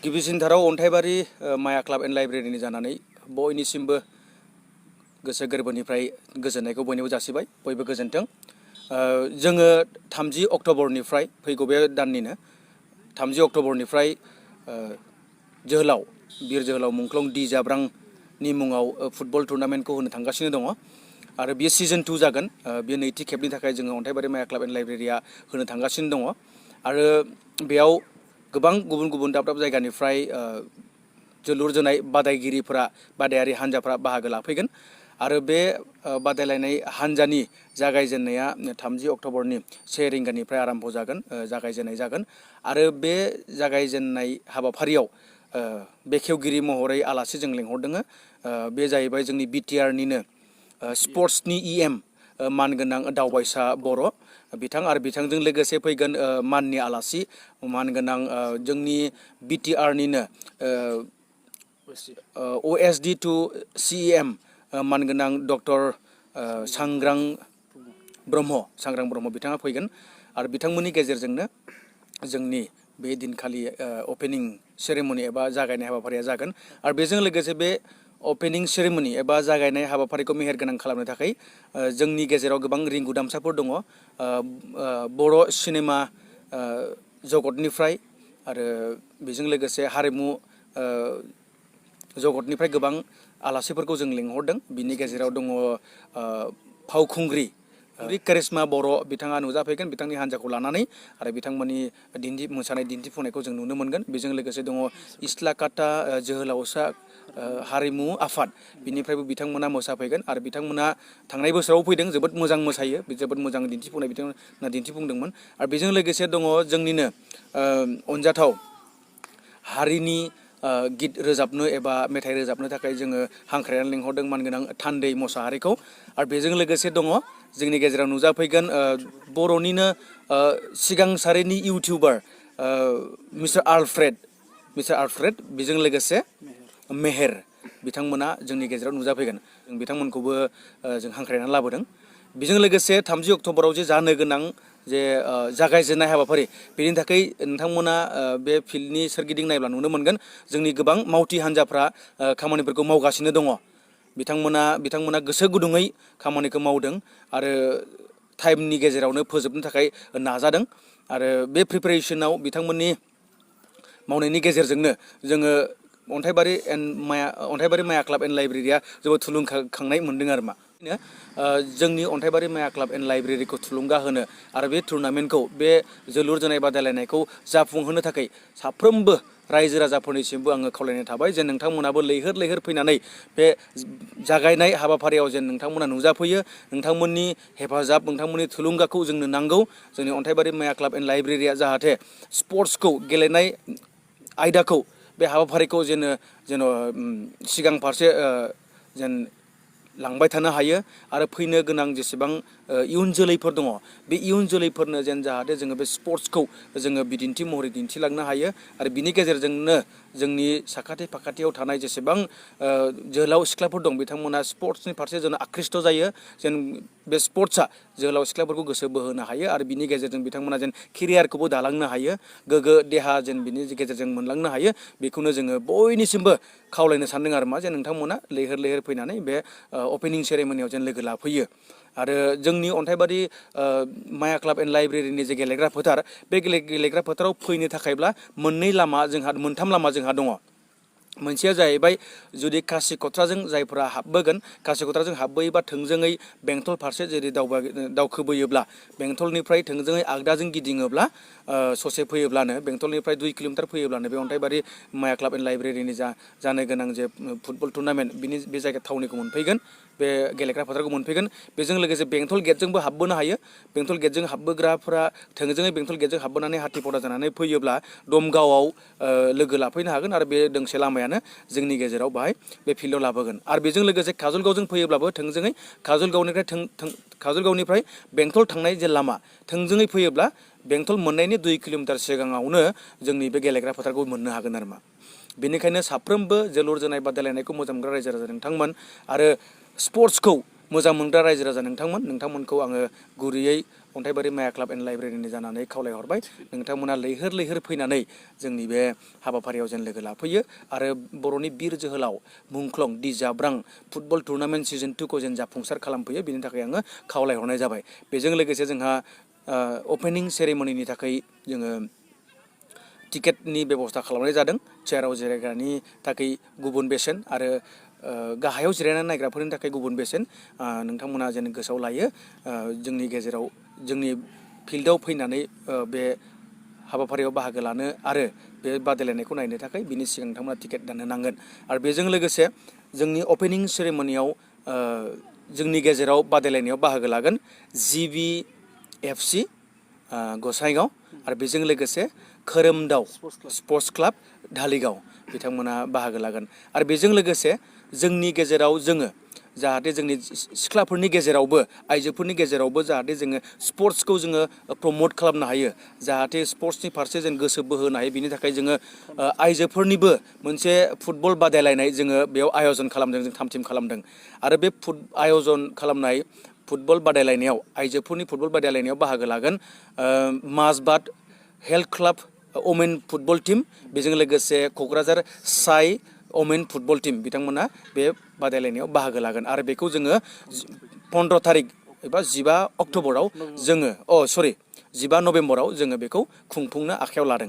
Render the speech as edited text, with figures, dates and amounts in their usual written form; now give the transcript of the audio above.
गिबिसिनथाराव अन्थाइबारि माया club and लाइब्रेरिनि जानानै बयनिसिमबो गोसो गोरबोनिफ्राय गोजोननायखौ बयनोबो जासिबाय बयबो गोजोनथों। जोङो 30 अक्ट'बरनिफ्राय फैगौ बे दाननिनो 30 अक्ट'बरनिफ्राय जोहोलाव बिर जोहोलाव मुंख्लं डि जाब्रांनि मुङाव फुटबल टुर्नामेन्टखौ होनो थांगासिनो दङ आरो बेयो सिजन 2 जागोन। बेयो नैथि खेबनि थाखाय जोङो अन्थाइबारि माया क्लाब एन्ड लाइब्रेरिया होनो थांगासिनो दङ आरो बेयाव गोबां गुबुन गुबुन दाब दाब जायगानिफ्राय जोलुर जोनाय बादायारि हान्जाफ्रा बाहागो लाफैगोन आरो बे बादायलायनाय हान्जानि जागायजेननाया 30 अक्ट'बरनि 1 रिंगानिफ्राय आरम्भ जागोन, जागायजेननाय जागोन आरो बे जागायजेननाय हाबाफारियाव बेखेवगिरि महरै आलासि जों लेंहरदों। बे जाहैबाय जोंनि बिटिआरनिनो स्पर्ट्सनि EM मानगोनां दावबायसा बर' बिथां आरो बिथांजों लोगोसे फैगोन माननि आलासि मानगोनां जोंनि बिटिआरनिनो OSD टु CEM मानगोनां डक्टर सांग्रां ब्रह्म बिथाङा फैगोन आरो बिथांमोननि गेजेरजोंनो जोंनि बे दिनखालि अपेनिं सेरेमनि एबा जागायनाय हाबाफारिया जागोन आरो बेजों लोगोसे बे अपेनिं सेरेमनि एबा जागायनाय हाबाफारिखौ मेहेरगोनां खालामनो थाखाय जोंनि गेजेराव गोबां रिंगुदामसाफोर दङ। बर' सिनेमा जगतनिफ्राय आरो बेजों लोगोसे हारिमु जगतनिफ्राय गोबां आलासिफोरखौ जों लिंहरदों। बिनि गेजेराव दङ फावखुंग्रि करिश्मा बर' बिथाङा नुजाफैगोन बिथांनि हान्जाखौ लानानै आरो बिथांमोननि मोसानाय दिन्थिफुंनायखौ जों नुनो मोनगोन। बेजों लोगोसे दङ इस्लाकाटा जोहोलावसा हारिमु आफाद बिनिफ्रायबो बिथांमोना मोसाफैगोन आरो बिथांमोना थांनाय बोसोराव फैदों, जोबोद मोजां मोसायो, जोबोद मोजां दिन्थिफुंनाय बिथांमोना दिन्थिफुंदोंमोन आरो बेजों लोगोसे दङ जोंनिनो अनजाथाव हारिनि गित रोजाबनो एबा मेथाइ रोजाबनो थाखाय जोङो हांख्रायनानै लिंहरदों मानगोनां थान्दै मोसाहारिखौ आरो बेजों लोगोसे दङ जोंनि गेजेराव नुजाफैगोन बर'निनो सिगां सारिनि इउटिउबार मिस्टार आलफ्रेड बेजों लोगोसे मेहेर बिथांमोना जोंनि गेजेराव नुजाफैगोन। जों बिथांमोनखौबो जों हांख्रायनानै लाबोदों। बेजों लोगोसे 30 अक्ट'बराव जे जानो गोनां जे जागायजेननाय हाबाफारि बेनि थाखाय नोंथांमोना बे फिल्डनि सोरगिदिं नायब्ला नुनो मोनगोन जोंनि गोबां मावथि हान्जाफ्रा खामानिफोरखौ मावगासिनो दङ। बिथांमोना गोसो गुदुङै खामानिखौ मावदों आरो टाइमनि गेजेरावनो फोजोबनो थाखाय नाजादों आरो बे प्रिपेरेसनाव बिथांमोननि मावनायनि गेजेरजोंनो जोङो अन्थाइबारि माया क्लाब एन्ड लाइब्रेरिया जोबोद थुलुंगाखांनाय मोनदों आरो जोंनि अन्थाइबारि माया क्लाब एन्ड लाइब्रेरिखौ थुलुंगा होनो आरो बे टुर्नामेन्टखौ बे जोलुर जोनाय बादायलायनायखौ जाफुंहोनो थाखाय साफ्रोमबो रायजो राजाफोरनिसिमबो आङो खावलायनाय थाबाय जे नोंथांमोनाबो लैहोर फैनानै बे जागायनाय हाबाफारियाव जेन नोंथांमोना नुजाफैयो। नोंथांमोननि हेफाजाब, नोंथांमोननि थुलुंगाखौ जोंनो नांगौ। जोंनि अन्थाइबारि माया क्लाब एन्ड लाइब्रेरिया जाहाथे स्पर्ट्सखौ गेलेनाय आयदाखौ बे हाबाफारिखौ जेन सिगां फारसे जेन लांबाय थानो हायो आरो फैनो गोनां जेसेबां इयुन जोलैफोर दङ बे इयुन जोलैफोरनो जेन जाहाथे जोङो बे स्पर्ट्सखौ जोङो बिदिन्थि महरै दिन्थिलांनो हायो आरो बिनि गेजेरजोंनो जोंनि साखाथि फाखाथियाव थानाय जेसेबां जोहोलाव सिख्लाफोर दं बिथांमोना स्पर्ट्सनि फारसे जेन आकृष्ट जायो, जेन बे स्पर्ट्सआ जोहोलाव सिख्लाफोरखौ गोसो बोहोनो हायो आरो बिनि गेजेरजों बिथांमोना जेन केरियारखौबो दालांनो हायो, गोग्गो देहा जेन बिनि गेजेरजों मोनलांनो हायो। बेखौनो जोङो बयनिसिमबो खावलायनो सानदों आरो जे नोंथांमोना लैहोर फैनानै बे अपेनिं सेरेमनियाव जेन लोगो लाफैयो आरो जोंनि अन्थाइबारि माया क्लाब एन्ड लाइब्रेरिनि जे गेलेग्रा फोथार बे गेलेग्रा फोथाराव फैनो थाखायब्ला मोनथाम लामा जोंहा दङ। मोनसेया जाहैबाय जुदि कासिक'त्राजों जायफोरा हाबबोगोन, कासिक'त्राजों हाबबोयोबा थोंजोङै बेंटल फारसे जेरै दावखोबोयोब्ला बेंटलनिफ्राय थोंजोङै आगदाजों गिदिङोब्ला ससे फैयोब्लानो बेंटलनिफ्राय 2 किल'मिटार फैयोब्लानो बे अन्थाइबारि माया क्लाब एन्ड लाइब्रेरिनि जानो गोनां जे फुटबल टुर्नामेन्ट बे जायगा थावनिखौ मोनफैगोन, बे गेलेग्रा फोथारखौ मोनफैगोन। बेजों लोगोसे बेंटल गेटजोंबो हाबबोनो हायो। बेंटल गेटजों हाबबोग्राफोरा थोंजोङै बेंटल गेटजों हाबबोनानै हाथिपरा जानानै फैयोब्ला दमगावआव लोगो लाफैनो हागोन आरो बे दोंसे लामायानो जोंनि गेजेराव बाहाय बे फिल्डआव लाबोगोन आरो बेजों लोगोसे काजलगावजों फैयोब्लाबो थोंजोङै काजलगावनिफ्राय बेंटल थांनाय जे लामा थोंजोङै फैयोब्ला बेंटल मोननायनि 2 किल'मिटार सिगाङावनो जोंनि बे गेलेग्रा फोथारखौ मोननो हागोन आरो बेनिखायनो साफ्रोमबो जोलुर जोनाय बादायलायनायखौ मोजां मोनग्रा रायजो राजा नोंथांमोन आरो स्पर्ट्सखौ मोजां मोनग्रा रायजो राजा नोंथांमोनखौ आङो गुरैयै अन्थाइबारि माया क्लाब एन्ड लाइब्रेरिनि जानानै खावलायहरबाय। नोंथांमोना लैहोर फैनानै जोंनि बे हाबाफारियाव जेन लोगो लाफैयो आरो बर'नि बिर जोहोलाव मुंख्लं दि जाब्रां फुटबल टुर्नामेन्ट सिजन 2खौ जेन जाफुंसार खालामफैयो बेनि थाखाय आङो खावलायहरनाय जाबाय। बेजों लोगोसे जोंहा अपेनिं सेरेमनिनि थाखाय जोङो टिकेटनि बेबस्था खालामनाय जादों। चेयाराव जिरायग्रानि थाखाय गुबुन बेसेन आरो गाहायाव जिरायनानै नायग्राफोरनि थाखाय गुबुन बेसेन नोंथांमोना जेन गोसोआव लायो। जोंनि गेजेराव जोंनि फिल्डआव फैनानै बे हाबाफारियाव बाहागो लानो आरो बे बादायलायनायखौ नायनो थाखाय बिनि सिगां नोंथांमोना टिकेट दाननो नांगोन। आरो बेजों लोगोसे जोंनि अपेनिं सेरेमनियाव जोंनि गेजेराव बादायलायनायाव बाहागो लागोन GBFC गसाइगाव आरो बेजों लोगोसे खोरोमदाव स्पर्ट्स क्लाब धालिगाव बिथांमोना बाहागो लागोन। आरो बेजों लोगोसे जोंनि गेजेराव जोङो जाहाथे जोंनि सिख्लाफोरनि गेजेरावबो आइजोफोरनि गेजेरावबो जाहाथे जोङो स्पर्ट्सखौ जोङो प्रमोट खालामनो हायो, जाहाथे स्पर्ट्सनि फारसे जों गोसो बोहोनो हायो, बिनि थाखाय जोङो आइजोफोरनिबो मोनसे फुटबल बादायलायनाय जोङो बेयाव आयजन खालामदों, जों थाम थिम खालामदों। आरो बे आयजन खालामनाय फुटबल बादायलायनायाव आइजोफोरनि फुटबल बादायलायनायाव बाहागो लागोन माजबाद health club women football team, बेजों लोगोसे क'क्राझार साइ वमेन फुटबल टीम बिथांमोना बे बादायलायनायाव बाहागो लागोन। आरो बेखौ जोङो 15 तारिख एबा 15 अक्ट'बराव जोङो 15 नभेम्बराव जोङो बेखौ खुंफुंनो आखायाव लादों।